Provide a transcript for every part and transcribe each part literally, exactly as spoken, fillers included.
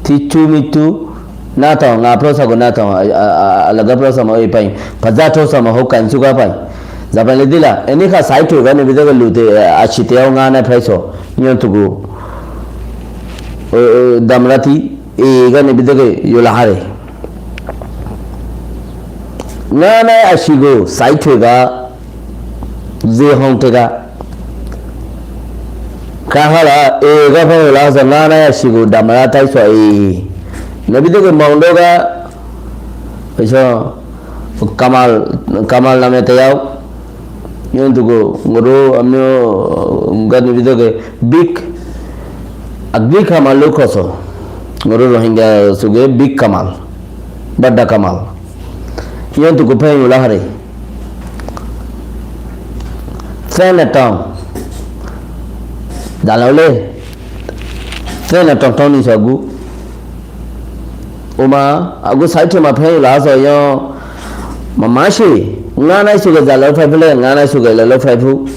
Tittú mittú nátong, aññí prósago nátong, a, a, a, alaga prósamo ei pain. Pazá tósamo hó kain suga pain. Zabaile dila, eníka saithói gá nibí dóge lute, e, acíte ó ŋánai faisó. Yóntugu, o, o, damrati, e, gá nibí dóge yóla háre. Ŋánai acígo, saithói gá, ze hóng tega. Kahála, e, gá fáñi la sa, ŋánai acígo, damra táiso, e. Nibí dóge mondo gá, eso, Kamal, Kamal name teyau. Yóntugu, ngoró, amio, gá nibí dóge, big, a big Kamal luk hoso. Ngoró Rohingya suge big Kamal. Badda Kamal. Yóntugu fáñi ula háre. Fene tong. Dala ule. Fene tong tong ni sagu. Uma, agu saithói ma fáñi ula so yó. Ma mashi. Ŋánai suge zala fáibu le, ŋánai suge lalo fáibu.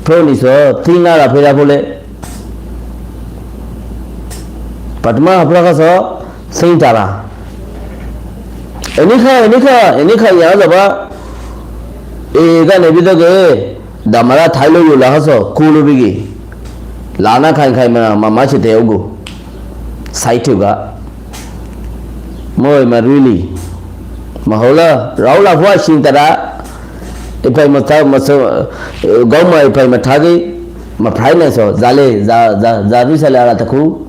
Fáñi so, tinga la fera fule. Patma hapra ka so, sing tara. Eníka, eníka, eníka yá zaba. E gá nibí dóge, damra thailo yóla hoso, kulu bigi. Lana khain khain ma, ma, ma chite ugu. Saithói gá. Moi ma really. Ma hola, raula fua sing tara. Ipai ma ta, ma so, gau ma ipai ma thagi. Ma prai na so, zale, za, za, za rui sale ala taku.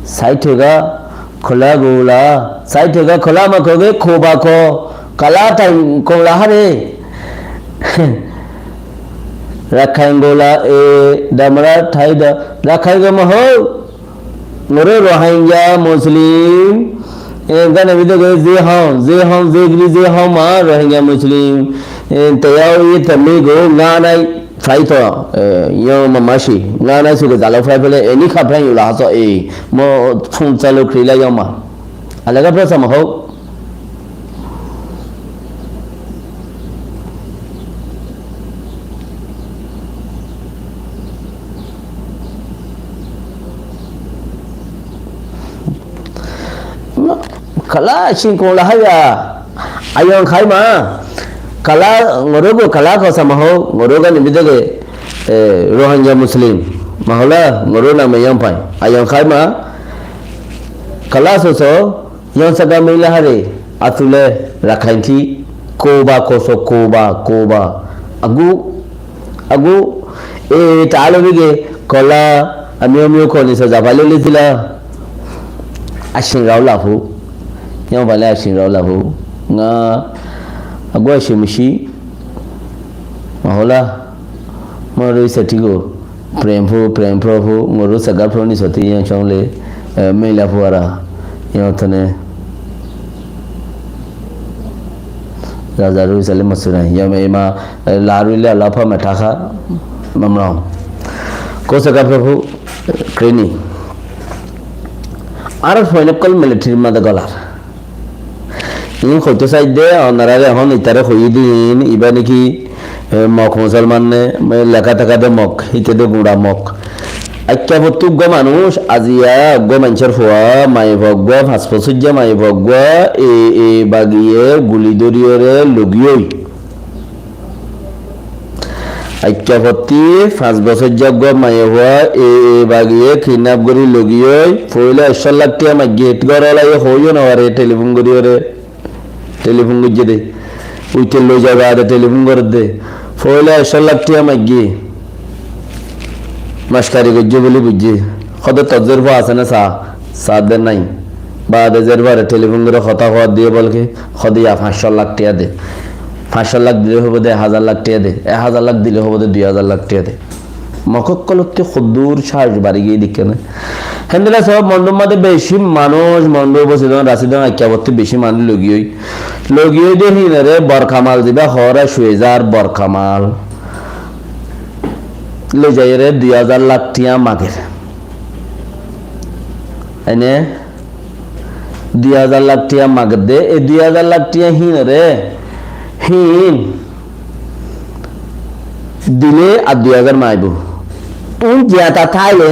Saithói gá, Kola gola, saithói gá kola ma koge koba ko, kala tain kola hare. Rakhain gola e damra thaida, Rakhain gá ma ho. Ngoró Rohingya Muslim, e gá nibí dóge ze hon, ze hon, ze giri ze hon ma Rohingya Muslim, e teyau ye tamigo ŋánai. Faito, e, yó ma mashi, ŋánai suge zala fai fele, eníka fáñi ula hoso, e, mo fun salo krila yó ma. Alaga prósamo hó. Kala sin kola haya. Ayon khai ma. Kala ngoró go kala ko sama ho, ngoró gá nibí dóge, e, Rohingya Muslim. Mahola ngoró na me yon pai. Ayon khai ma. Kala so so, yon saga mila hare. Atule Rakhain ti. Koba koso koba, koba. Agu Agu, e, talo bige, kola, ami ami koni sa zafale le tila. Ashin rau lafu. Yau bale ashin rau lafu. Nga, agu ashin mishi. Mahola, maru satigo. Prem fu, prem pro fu, ngoró sagar pro ni soti yan chong le, e, mela fu ara. Yan tane. Raza rui sale masura. Yame ima, e, laru le alafa mataha mamrong. Ko saka prabu kreni. Ar foine kol military mada golar. In hoito saide, onarare hon itare hoyi din, iba niki E, Mok musolman ne, me leka taka de Mok, hite de gura Mok. Akka fottí uggwa manúc, aziya uggwa maincór fua, maiya fua uggwa, fañs bosóijja maiya fua uggwa, e, e, bagiye guli dóriyore logiyoi. Akka fottí fañs bosóijja uggwa maiya fua, e, e, bagiye kidnap gorí logiyoi, foila ekcó lak tiya maigge, górolaye hoiyo no fare, telifon goríyore. Telifon goijje de. Uite loi zai baade telifon gorer de. Foila ekcó lak tiya maigge. Maskari goijje buli buijje. Hode tor zerfua asé né sa? Sa de nai. Baade zerfuare telifon gorí hotá hoat diye bolke. Hode ya fañs cót lak tiya de. Fañs cót lak dile hobo de ek házar lak tiya de. Ek házar lak dile hobo de dui házar lak tiya de. Mok ókkolottú hoddur cáhas bari giyé deikkó né. Héndilla sob Mondur mazé beci manúc, Mondur Bosidon, Rasidon, Aikkafottí beci manúc logiyoi. Logiyoi de hínore Borkamal ziba hoór Cuezar Borkamal. Loi zaiyóre dui házar lak tiya mager. Ene Dui házar lak tiya mager de, e dui házar lak tiya hínore, hín dile ar dui házar maibo. Un ziyata táile